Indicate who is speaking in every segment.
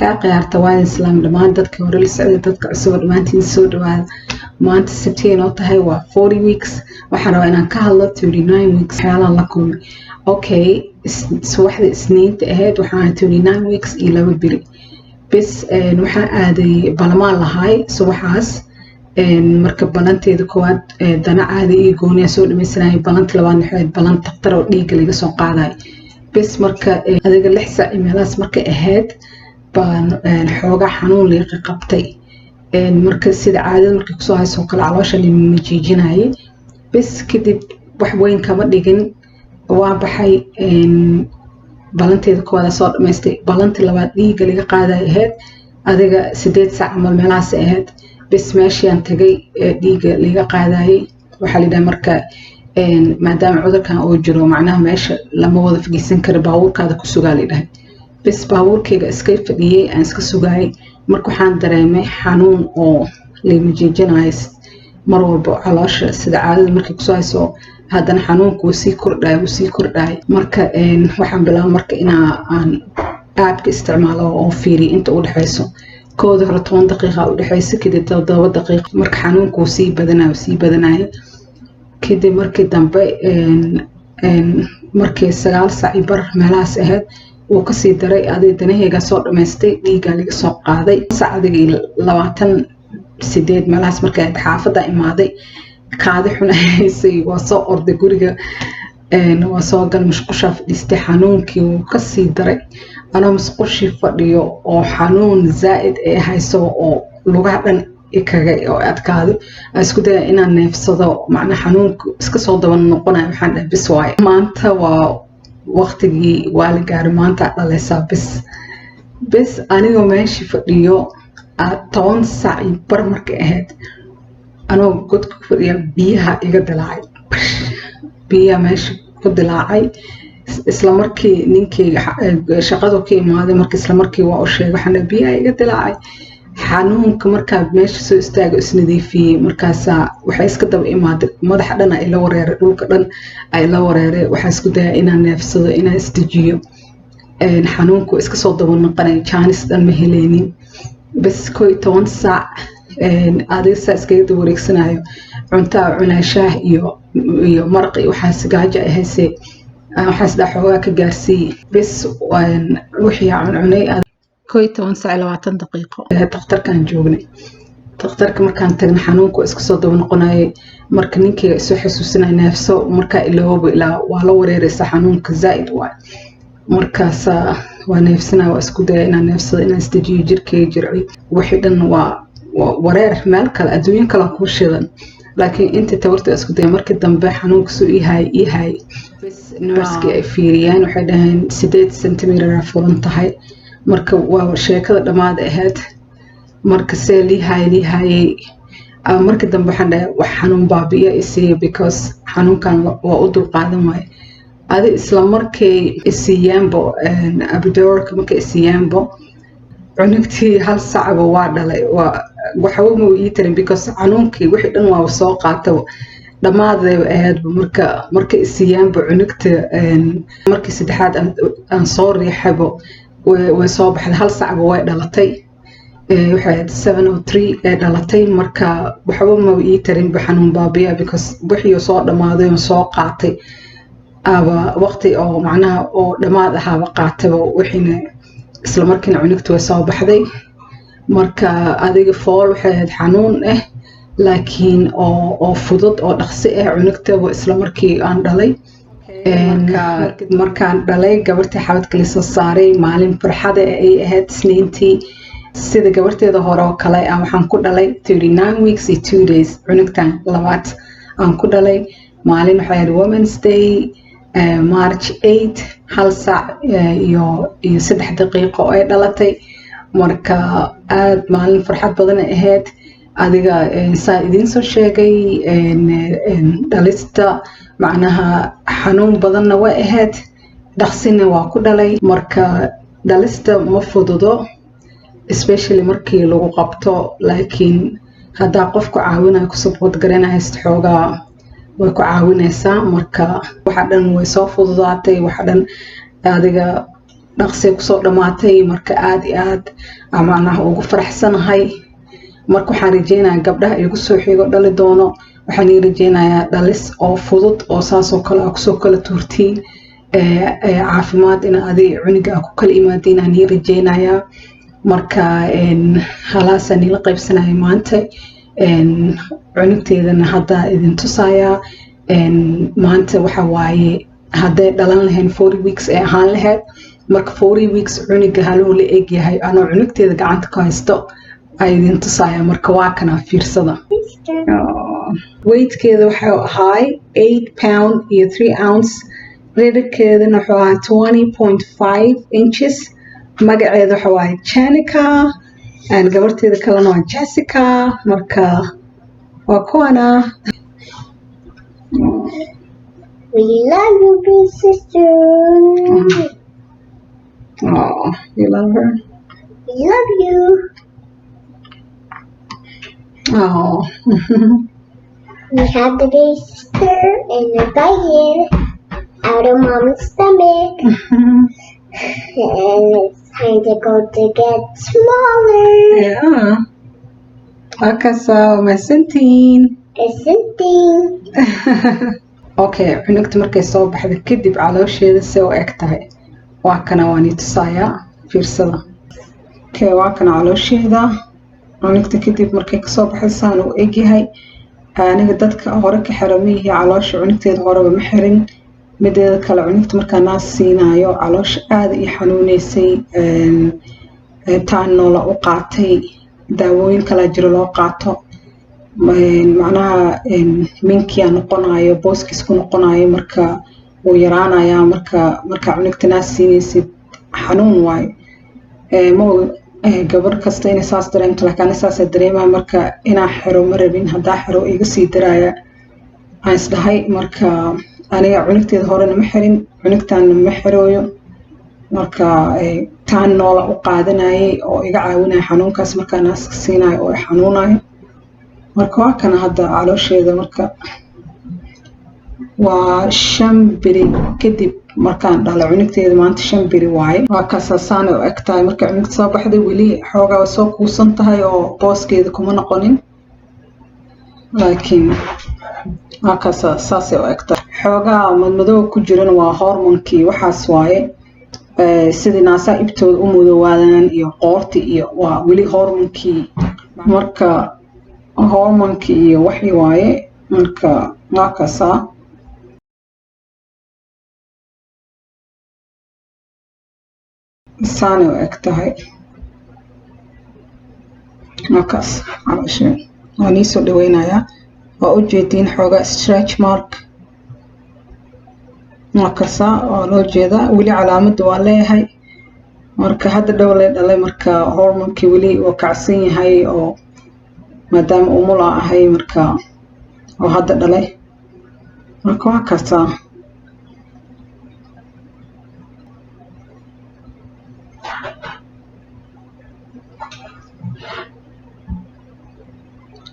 Speaker 1: Khiyaarta, waan islaam dhammaan dadka hore la socday, dadka cusub, dhammaantiin soo dhawaada. Maanta Sabtiya noo tahay, waa 40 weeks. Waxaan rabaa inaan ka hadlo 39 weeks waxyaalaha la kulmay. Okay, subaxda Isniinta ahayd waxaan 39 weeks iyo 2 beri bis. Waxaan aaday balamaan lahaay subaxaas. Marka balanteeda koowaad dana caadi iyo gooniya soo dhamaysanayay. Balanta labaad waxay balan daktar oo dhiigga laga soo qaadayo bis. Marka adiga 6 saac iyo meelahaas markay ahayd baan xoogaa xanuun liiqi qabtay. Marka sida caadada markay kusoo hayso kale caloosha lima jiijinayay bis. Kadib wax weyn kama dhigin, waa baxay. Balanteeda koowaad soo dhamaystay. Balanta labaad dhiigga laga qaadayo ahayd, adiga 8 saac camal meelahaas ahayd bis. Meeshiaan tagay dhiigga laga qaadayay. Waxaa la yidhaha marka maadaama cudurkan uu jiro, macnaha meesha lama wada fadhiisan karo, baabuurkaada ku sugaa la dhahay. Bis, baabuurkayga iska fadhiyey, aan iska sugaayay. Marka waxaan dareemay xanuun oo layma jeejinayo mar walba caloosha, sida caadada markay kusoo hayso. Haddana xanuunku wuu sii kordhaya, wuu sii kordhaya. Marka waxaan bilaabay marka inaa aan app-ka isticmaalo oo fiiriyo inta u dhexeyso. Kooda hore 10 daqiiqa u dhexeysa, kadib 7 daqiiqa. Marka xanuunku wuu sii badanaya, wuu sii badanaya. Kadib markii dambe, markii 9 saac iyo bar meelahaas ahayd, wuu kasii daray. Adig danaheygaa soo dhamaystay, dhiiggaa laga soo qaaday. Saacadiga iyo 28 meelahaas markay ahayd xaafadda imaaday. Kaadi xun haysay, waa soo orday guriga, waa soo gal, musqushaa fadhiistay. Xanuunkii wuu kasii daray. Anoo musqushii fadhiyo oo xanuun zaa'id ee hayso oo lugaha dhan ikaga oo adkaaday, aan isku daya inaan neefsado, macnaa xanuunku iska soo daba noqonayo. Waxaan dhahay, "Bis waaye, maanta waa waqtigii, waa la gaaray, maanta dhalaysaa." Bis bis, anigoo meeshii fadhiyo, 10 saac iyo bar markay ahayd, anoo godka ku fadhiya, biyaha iga dilaacay, biyaha meesha ku dilaacay. Isla markii ninkii shaqadu ka imaaday, marka isla markii waa u sheegay. Waxaan dhahay, "Biyaha iga dilaacay." Xanuunka markaa meesha soo istaaga, isnadiifiyey. Markaasaa waxay iska daba imaaday, madaxa dhan ay la wareeray, dhulka dhan ay la wareeray. Waxaa isku daya inaan neefsado, inaan isdejiyo. Xanuunku iska soo daba noqonay, jaanis dhan ma heleynin. Bas, 11 saac adiga saa iskaga daba wareegsanayo, cuntaa cunaa, shaah iyo maraq iyo waxaas. Gaajo ay haysay, waxaas dhaa xoogaa ka gaarsiiy. Bes, wixii aan cuncunay, 11 saac iyo 20 daqiiqo dhakhtarkaan joognay. Dhakhtarka markaan tagna, xanuunku iska soo daba noqonayay. Marka ninkayga isoo xasuusinaya, "Neefso." Markaa iloobo ilaa waa la wareereysa, xanuunka zaa'id waay. Markaasa waa neefsanaya, waa isku daya inaan neefsado, inaan isdejiyo, jirkeyga jirciyo. Wixii dhan waa wareer, meel kale, adduunyo kale kuu shidan, laakiin inta tabarta isku daya. Markii dambe xanuunka soo ihaay ihaay, nurse-kii ay fiiriyeen, waxay dhaheen 8 centimeter furan tahay. Marka waa sheekada dhammaad ahayd. Marka see liihaay liihaayay, markii dambe waxaan dhahay, "Wax xanuun baabi'iya isiiya," because xanuunkan waa u dulqaadan waaye. Adi isla markay isiiyaanbo epidural-ka, markay isiiyaanbo, cunugtii hal sacba waa dhalay. Waa waxba ma ii tarin because xanuunkii wixii dhan waa soo qaata, dhammaaday ahaydba. Marka markay isiiyaanba cunugta, markii saddexaad aan soo riixaybo, way soo baxday. Hal sacba way dhalatay. Waxay ahayd 7:03 ee dhalatay. Marka waxba ma ii tarinba xanuun baabiya because wixii soo dhammaaday oo soo qaatay aba waqti oo macnaha oo dhammaad ahaaba qaataba wixiina. Isla markiina cunugta way soo baxday. Marka adiga fool waxay ahayd xanuun ah, laakiin oo fudud oo dhaqsi ah. Cunugtaba isla markii aan dhalay. Markaan dhalay gabartii, xabadka lasoo saaray, maalin farxada ay ahayd Isniintii. Sida gabarteeda hore oo kale, waxaan ku dhalay 39 weeks iyo 2 days. Cunugtan labaad aan ku dhalay maalin waxay ahayd Women's Day, March 8, 1 saac iyo 3 daqiiqo ay dhalatay. Marka aad maalin farxad badan ay ahayd. Adiga saa idiin soo sheegay, dhalista macnaha xanuun badanna way ahayd, dhaqsina waa ku dhalay. Marka dhalista ma fududo, especially markii lagu qabto, laakiin haddaa qofku caawinayo, ku support garanayst, xoogaa way ku caawinaysaa. Marka waxa dhan way soo fududaatay, waxa dhan adiga. Dhaqsay kusoo dhammaatay. Marka aad iyo aad macnaha ugu faraxsanahay. Marka waxaan rajeynayaa gabdhaha igu soo xigo dhali doono, waxaan ii rajeynayaa dhalis oo fudud oo saasoo kale aa kusoo kala tuurtiin, caafimaad ina adiga cuniga aa ku kala imaadiin aan ii rajeynayaa. Marka halaasaan ila qaybsanaya maanta. Cunugteedana hadda idin tusayaa. Maanta waxa waaye, hadday dhalan lahayn 40 weeks ay ahaan lahayd. Marka 40 weeks cuniga haluu la egyahay anoo cunugteeda gacanta ku haysto ay idin tusaya. Marka waa kana, fiirsada. Weightkeeda waxuu ahaay 8 pound iyo 3 ounce. Dhererkeedana wuxuu ahaa 20.5 inches. Magaceeda waxa waaye Janica, gabarteeda kalena waa Jessica. Marka waa kuwana.
Speaker 2: We love you, big sister.
Speaker 1: Oh, you love her?
Speaker 2: We love you.
Speaker 1: Oh.
Speaker 2: We have the big sister and a bite out of mommy's stomach. And it's time to go to get smaller.
Speaker 1: Yeah. Waa mahadsantihiin.
Speaker 2: It's something.
Speaker 1: Okay, cunugta markay soo baxda kadib caloosheeda see u eg tahay waa kana, waan ii tusayaa, fiirsada. Okay, waa kana caloosheeda cunugta kadib markay kasoo baxday saan u egyahay. Aniga dadka hore ka xira ma yihi, caloosha cunugteeda horeba ma xirin. Mideeda kale, cunugta markaa naas siinayo caloosha aada ii xanuuneysay. Taan noola u qaatay, daawooyin kalaa jiro loo qaato, macnaha minkiyaa noqonayo, booskiis ku noqonayo. Marka wuu yaraanayaa. Marka markaa cunugta naas siinaysid xanuun waayo. Ma gabar kasta inay saas dareemto, laakiin ani saasaa dareemaya. Marka inaa xiro ma rabin, haddaa xiro iga sii daraaya aan isdhahay. Marka aniga cunugteeda horena ma xirin, cunugtaana ma xirooyo. Marka taan noola u qaadanayay oo iga caawinaya xanuunkaas markaa naaska siinayo oo i xanuunayo. Marka waa kana hadda caloosheeda. Marka waa 5 beri kadib markaan dhala cunugteeda, maanta 5 beri waaye. Waa kaasasaanay u eg tahay marka cunugta soo baxday. Weli xoogaa way soo kuusan tahay oo booskeeda kuma noqonin, laakiin waa kaasa, saasay u eg tahay. Xoogaa madmadoow ku jirana waa hormonkii waxaas waaye, sidii naasaha ibtooda u madoowaadaan iyo qoorti iyo waa weli hormonkii. Marka hormonkii iyo waxii waaye. Marka waa kaasaa, saanay u eg tahay. Markaas caloosha waan iisoo dhaweynayaa, waa u jeediin xoogaa stretch mark. Markasa waa loo jeedaa, weli calaamadda waa leeyahay. Marka hadda dhow lay dhalay, marka hormonkii weli waa kacsan yahay oo maadaama umula ahay marka oo hadda dhalay. Marka waa kaasaa.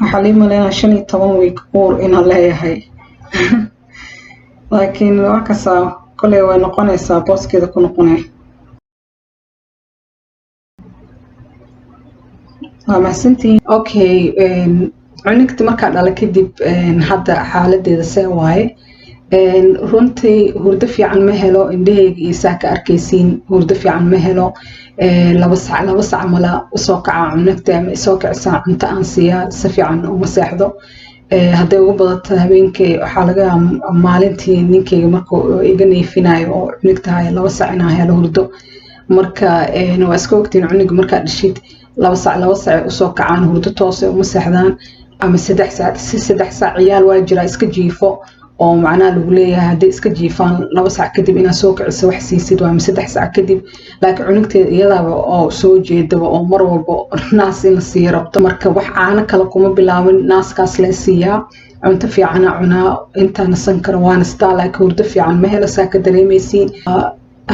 Speaker 1: Waxaa lii maleynaa 15 week uur inaan leeyahay, laakiin waa kasaa, koley way noqonaysaa, booskeeda ku noqonay. Waa mahadsantihiin. Okay, cunugta markaa dhala kadib hadda xaaladeeda see waaye? Runtii hurdo fiican ma helo. Indhahayga iyo saa ka arkaysiin, hurdo fiican ma helo. 2 sac 2 sac mala usoo kacaa cunugta ama isoo kicisaa, cunto aan siiyaa, si fiican uma seexdo. Hadday ugu badato habeenkii, waxaa laga yaabaa maalintii ninkayga markuu iga neefinayo oo cunugtahay 2 sac inaan helo hurdo. Marka waa iska ogtiin, cunuga markaa dhashid 2 sac 2 sac usoo kacaan, hurdo toose uma seexdaan, ama 3 saac si 3 saac. Ciyaal waa jiraa iska jiifo oo macnaha lagu leeyahay hadday iska jiifaan 2 sac kadib inaad soo kiciso wax siisid waa, ama 3 sac kadib. Laakiin cunugteeda iyadaaba oo soo jeedaba oo mar walba naas in la siiyo rabto. Marka wax caano kale kuma bilaabin, naaskaas la siiyaa, cunto fiicana cunaa, intaa nasan karo waa nastaa, laakiin hurdo fiican ma helo, saa ka dareemaysiin.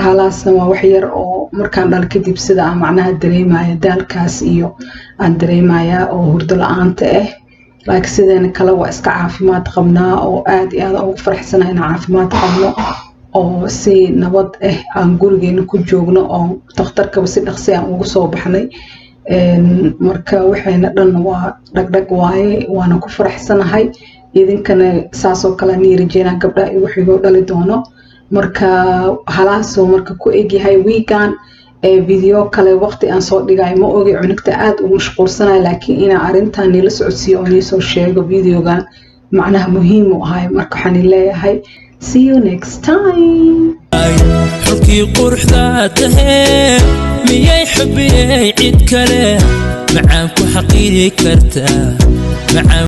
Speaker 1: Halaasna waa wax yar oo markaan dhalo kadib sida aan macnaha dareemaya, daalkaas iyo aan dareemaya oo hurdo la-aanta ah. Laakiin sideena kale waa iska caafimaad qabnaa oo aad iyo aad ugu faraxsanahay inaan caafimaad qabno. Oo si nabad ah aan gurigeena ku joogno, oo dhakhtarkaba si dhaqsi aan ugu soo baxnay. Marka waxayna dhan waa dhagdhag waaye, waana ku faraxsanahay. Idinkana saasoo kale nii rajeynaa, gabdhaha igu xigoo dhali doono. Marka halaasoo marka ku egyahay wiigan. Video kale waqti aan soo dhigayo ma ogi, cunugta aad u mashquulsanayo, laakiin inaa arrintan niila socodsiiyo oo niisoo sheego videogan macnaha muhiim u ahay. Marka waxaan leeyahay, see you next time.
Speaker 3: Xulkii quruxdaa tahee, miyay xubiyey cid kale macaan ku xaqiiri kartaa macaan?